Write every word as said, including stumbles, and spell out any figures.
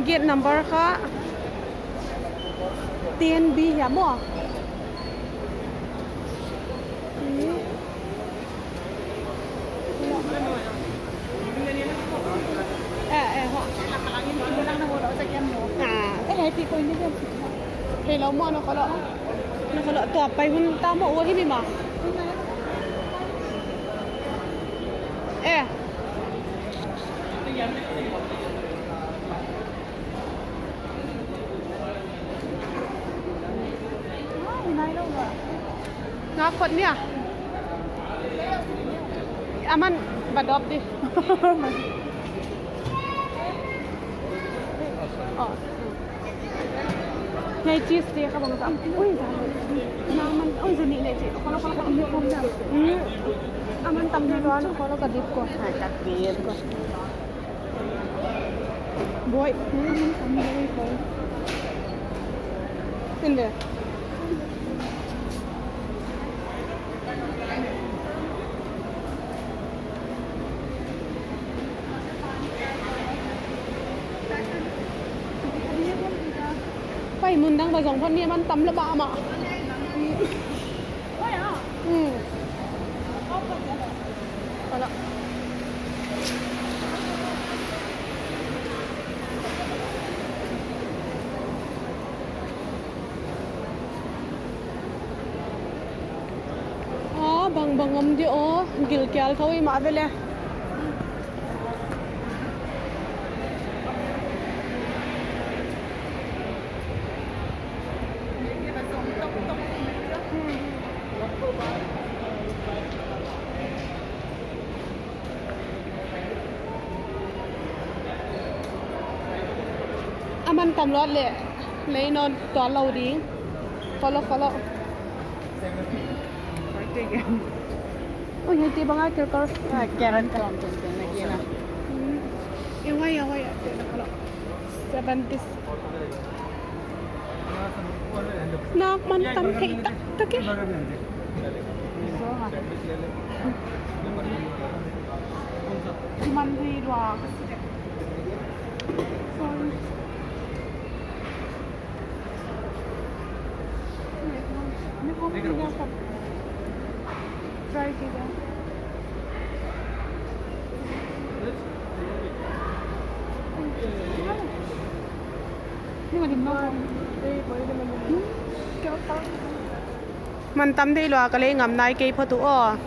Gate number kha ten B hiam maw? Eh, eh, ho. Ah, eh, hei, pi ko ini kan. Hello, mo, na kholou. Na kholou, tua pai hun ta maw, ua hi mi ma. Eh. Nga khot nia. Aman va dop di. Oh. Ngai cheese te kha bang sa. Ui, sa. Na man, ui, sa ni le cheese. Kholou, kholou, kholou, kholou. Hmm. Aman tam ni luan, kholou ka dip ko. Hai, ka dip ko. Boy. Hmm. Aman tam ni luan, boy. Sende. Pai mun dang va zong phot ni, aman tam lou mahmah. Hmm. Alah. Ah, bangbang om di aw, gilkial thou i mah vele. Aman tam luat leh, lei non tuan lou ding. Kholou, kholou. Ui, hei te bang a kir kor. Ah, carrot ka lam tum tum na kina. Hmm. Eh, wai, wai, kholou. Seventy. Nak man tam thei tak tak e. Man thei lua. Sorry. Try किया। Man tam dei lua ka lei ngam nai kei phot uh aw.